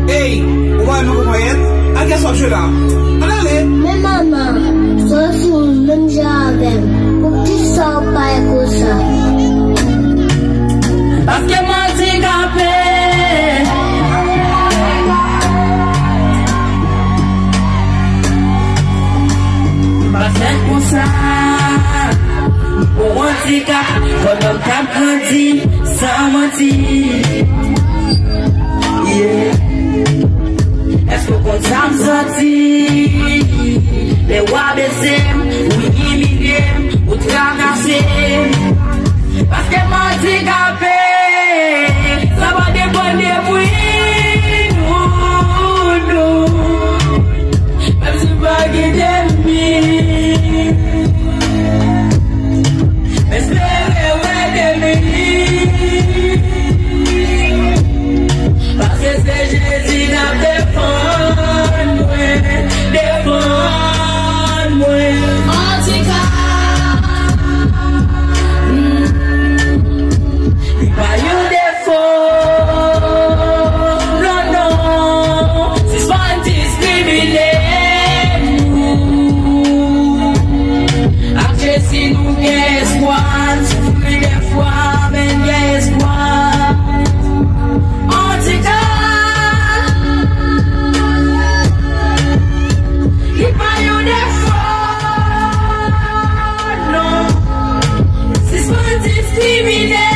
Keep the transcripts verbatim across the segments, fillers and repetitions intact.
Ey, ou pa renmen konpayèt? Ak kiyès w ap jwe la? Ann ale! Men manman, sa w sou menm jan avè m. Poukisa w pale konsa? Paske m andikape. M pa fèt konsa. M gon andikap pandan m t ap grandi, san manti. Yeah. Èske w konn sa m santi? Lè w abese m, ou imilye m, ou trakase m. Paske m andikape, sa pa depann de mwen, non, non. Menm si m pa gen dèmi, m espere wè dèmi. Paske se Jezi k ap defann mwen, defann mwen. Antika, mm, li pa yon defo, non, non. Sispann diskrimine nou. Ak Jezi nou gen espwa, n soufri dèfwa, men gen espwa. Antika, li pa yon defo, non. Sispann diskrimine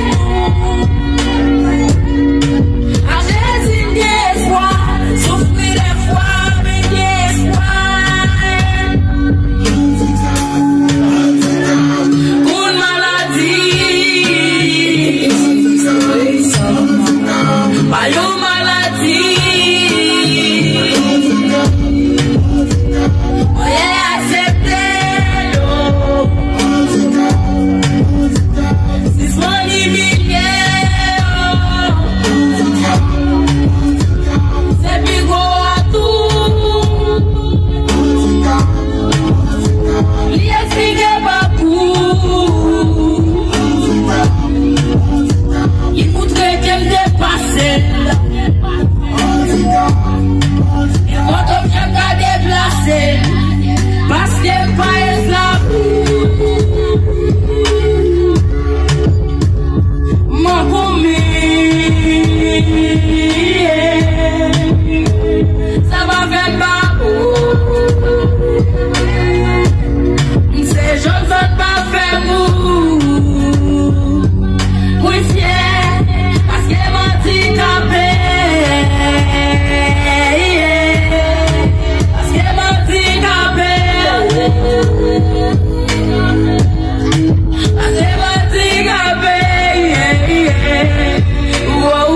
nou. Ak Jezi n gen espwa, soufri dèfwa, men gen espwa. Kounye maladi pa yon maladi. Mwen aksepte yo. Sispann imilye yo. Se pi gwo atou. Li esplike pakou. Li moutre ke m depase l. Nenpòt objè ka deplase l. Paske m pa esklav. M an konbyen. Sa pa fè m pa pou. M se jòn zòt pa fè m ou. Mwen fyè, paske m andikape. Paske m andikape. Paske m andikape. Wow.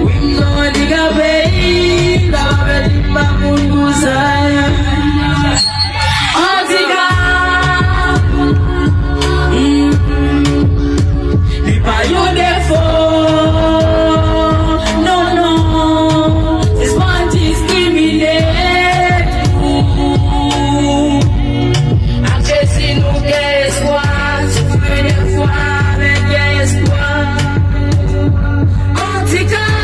Wi, m non andikape. Sa pa vle di m pa moun pou sa. Andikap, mm, li pa yon defo, non, non. Sispann diskrimine nou. Ak Jezi nou gen espwa, soufri dèfwa, men gen espwa. Andikap,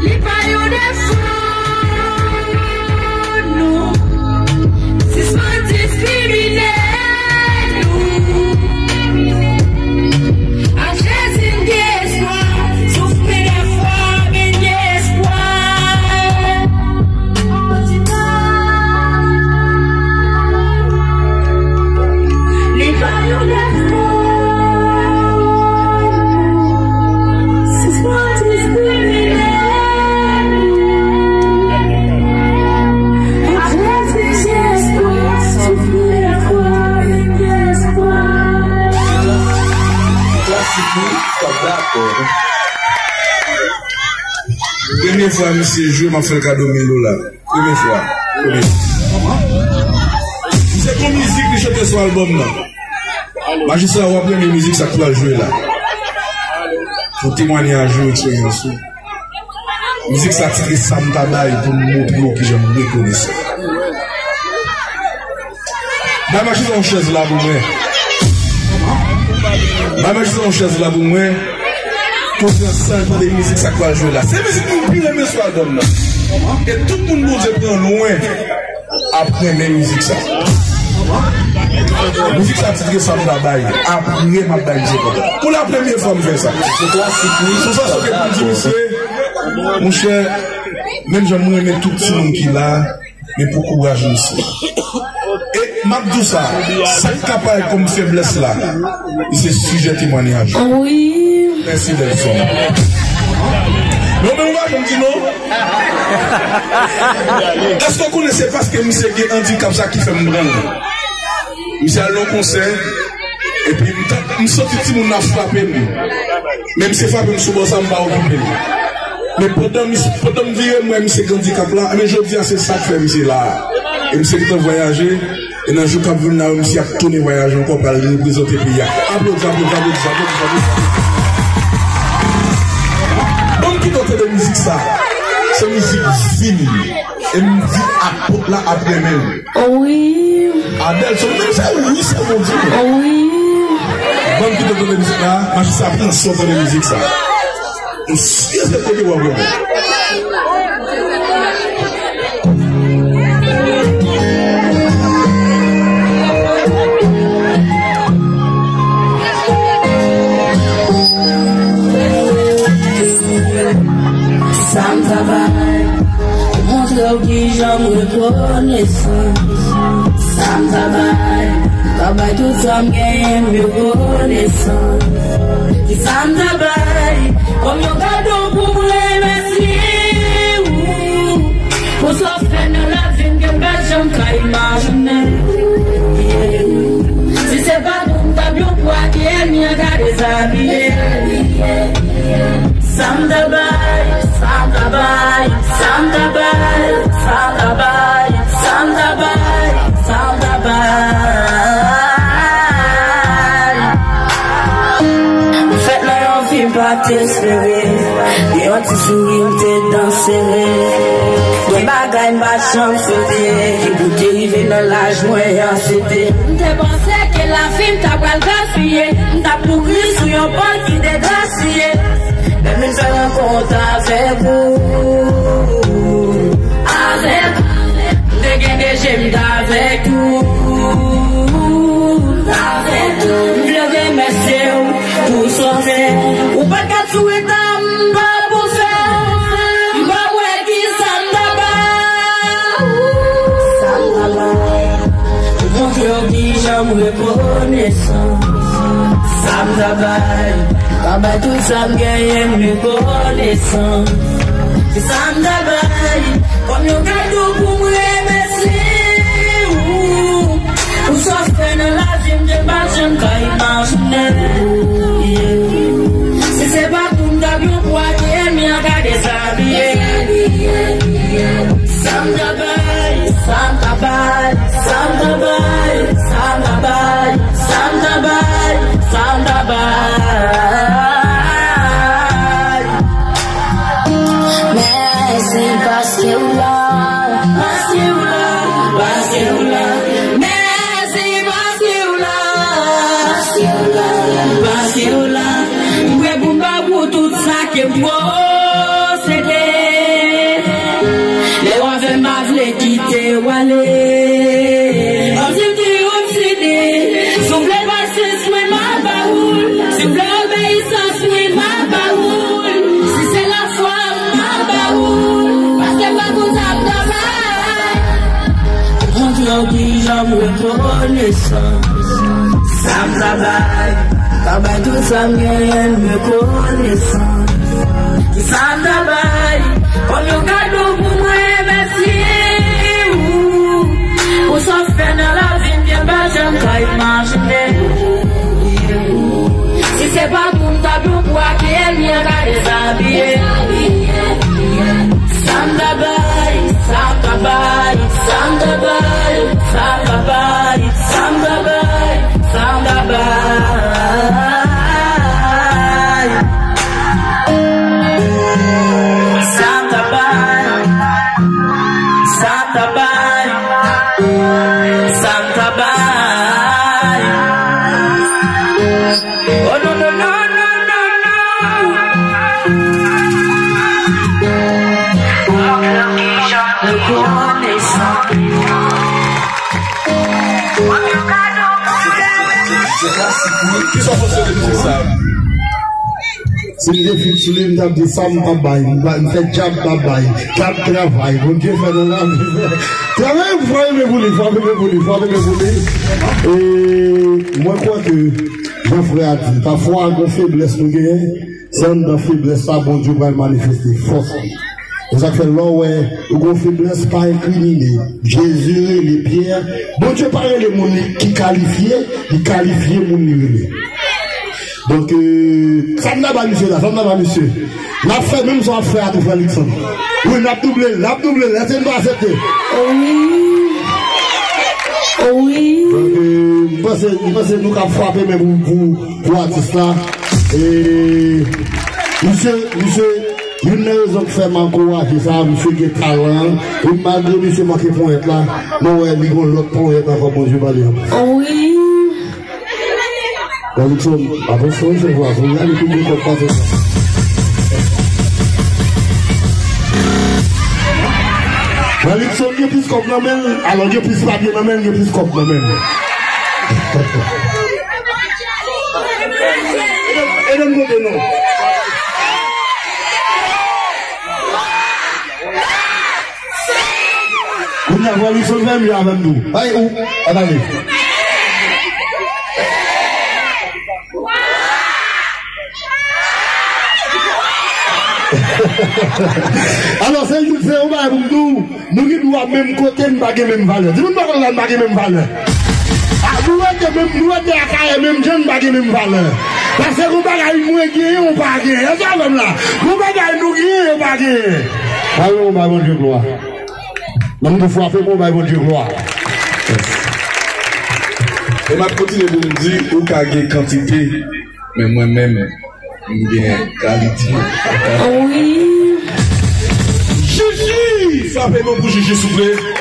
li pa yon defo, non. Sispann diskrimine nou. Ak Jezi n gen espwa, soufri dèfwa, men gen espwa. Li pa yon defo. Sispann diskrimine nou. Ak Jezi gen espwa, soufri dèfwa, men gen espwa. Klasik wi, w ap dakò. Premye fwa misye jwe, m ap fè l kado mil dola. Premye fwa. Premye fwa. Se pou mizik li chante sou albòm nan. Majistra, w ap renmen mizik sa k pral jwe la. Pou temwanyaj ou, eksperyans ou. Mizik sa titre Sa m ta bay pou m montre w kijan m rekonesan. Bay majistra yon chèz la pou mwen. Ba majistra yon chèz la pou mwen. Kote ansanm tande mizik sa k pral jwe la. Se mizik mwen pi renmen sou albòm nan. E tout moun Bondye pran lwen ap renmen mizik sa. Mizik sa titre Sa m ta bay. Apre m ap bay misye kontan. Pou la premye fwa m fè sa. Se klasik, wi. Sou sa, se ke pou m di misye, monchè, menm jan m renmen tout timoun ki la, men pou kouraj misye. E m ap di w sa, sa k ka parèt kòm feblès la, li se sijè temwanyaj ou. Wi. Mèsi, Delson. Men ou menm ou pa janm di non. Èske w konnen se paske misye gen andikap sa ki fè m pran l? Misye al nan konsè, epi m t ap, m santi timoun nan ap frape m. Men misye frape m sou bò sa, m pa okipe l. Men pandan mis-, pandan m vire, m wè misye gen andikap la, men jodi a se sa k fè misye la. E misye gentan vwayaje, e nan jou k ap vin la yo, misye ap tounen vwayaje ankò, pral reprezante peyi a. Aplodi, aplodi, aplodi, aplodi, aplodi. Ban m kite w tande mizik sa. Se mizik vi m. E m di apot la ap renmen l. Wi. Adelson, menm se wi, se Bondye. Wi. Ban m kite w tande mizik la, majistra pran swen tande mizik sa. M si se kote w ap renmen. Sa m ta bay, pou montre w kijan m rekonesan. Sa m ta bay, m ta bay tout sa m genyen, m rekonesan. Ki sa m ta bay, kòm yon kado pou m remèsye w. Pou sa w fè nan lavi m ke m pa janm ka imajine. Si se pa pou m t ap yon pwa ke ènmi an ka dezabiye. Sa m ta bay, sa m ta bay, sa m ta bay, sa m ta bay, sa m ta bay, sa m ta bay. M fèt nan yon vi m pa t espere. Gen yon ti souri m te dan sere. Gen bagay m pa t janm swete. Ki pou te rive nan laj mwen an se te. M te panse ke lavi m ta pral gaspiye. M t ap mouri sou yon pòl ki degrasye. Men m vin fè rankont avèk ou. Avèk ou. M te gen de je m t avèk ou. M t avèk ou. M vle remèsye w pou sa w fè. Ou pa t ka sou eta m pa pou fè. M pa wè ki sa m ta ba ou. Sa m ta ba ou. Pou montre w kijan m rekonesan. Sa m ta bay, m ta bay tout sa m genyen, m rekonesan. Se sa m ta bay, kòm yon kado pou m remèsye ou. Pou sa w fè nan lavi m, ke m pa t janm ka imajine. Yeah. Si se pa pou m t ap yon pwa ke ènmi an ka dezabiye. Sa m ta bay, sa m ta bay, sa m ta bay, sa m ta bay, sa m ta bay, sa m ta bay. Mèsi paske w la, paske w la, paske w la. Mèsi paske w la, paske w la, paske w la. M prè pou m ba ou tout sa ke m posede. Lè w avè m, m pa vle kite w ale. Kòmsi m te obsede. Si w vle pase swen m ap ba ou l. Si w vle obeyisans mwen m ap ba ou l. Si se lafwa m ap ba ou l. Paske m pa konn sa m ta bay. Montre w kijan m rekonesan. Sa m ta bay, ta bay tout sa m genyen, m rekonesan. Ki sa m ta bay, kòm yon kado pou mwen, mèsi ou. Pou sa w fè nan lavi m, ke m pa janm ka imajine. Si se pa pou m t ap yon pwa ke ènmi an ka dezabiye. Sa m ta bay, sa m ta bay, sa m ta bay, sa m ta bay, sa m ta bay, sa m ta bay. Sa m ta bay, sa m ta bay, sa m ta bay. Oh non. Kisa w panse de mizik sa? Si m te feat sou li, m t ap di sa m p ap bay, m bay, m fè djab m p ap bay, djab travay, Bondye fè nou lavi. Travay, fò renmen pou li, fò renmen pou li, fò renmen pou li. E mwen kwè ke, jan frè a di, pafwa gon feblès nou genyen, se anndan feblès la Bondye pral manifeste fòs li. Se sa k fè lè w wè ou gon feblès, pa enkrimine. Jezi rele Pyè. Bondye pa rele moun li ki kalifye, li kalifye moun li rele. Donk, euh, sa m ta ba misye la, sa m ta ba misye. N ap fè menm sa w ap fè a tou, frè Luckson. Wi, n ap double l, n ap double l, èske n pa aksepte? Wi. Wi. Donk, euh, m panse, m panse nou ka frape men pou, pou, pou atis la. E, misye, misye, youn nan rezon k fè m ankouraje sa, misye gen talan. E malgre misye manke ponyèt la, mwen wè li gon lòt ponyèt ankò Bondye ba li an. Wi. Wè Luckson, atansyon, se vwa, se vwa, li pi gen kòb pase sa. Wè Luckson gen plis kòb nan men l, alò gen plis papye nan men l, gen plis kòb nan men l. Ede m, ede m konte non. Kounye a, Wè Luckson fè m jwe avè m tou. Ay, ou, a, gade. Alò, se, se yon bagay pou m di w, nou gen dwa menm kote, n pa gen menm valè. Di moun bò kote la, n pa gen menm valè. A, nou rete menm, nou rete Akayè menm jan, n pa gen menm valè. Paske gon bagay mwen genyen, ou pa genyen. Èske w avè m la? Gon bagay nou genyen, yo pa genyen. Alò, bay Bondye glwa. Nan m tou frape, bon, bay Bondye glwa. E m ap kontinye pou m di, ou ka gen kantite, men mwen menm, m gen kalite. Wi. Jiji! Frape men pou Jiji, souple.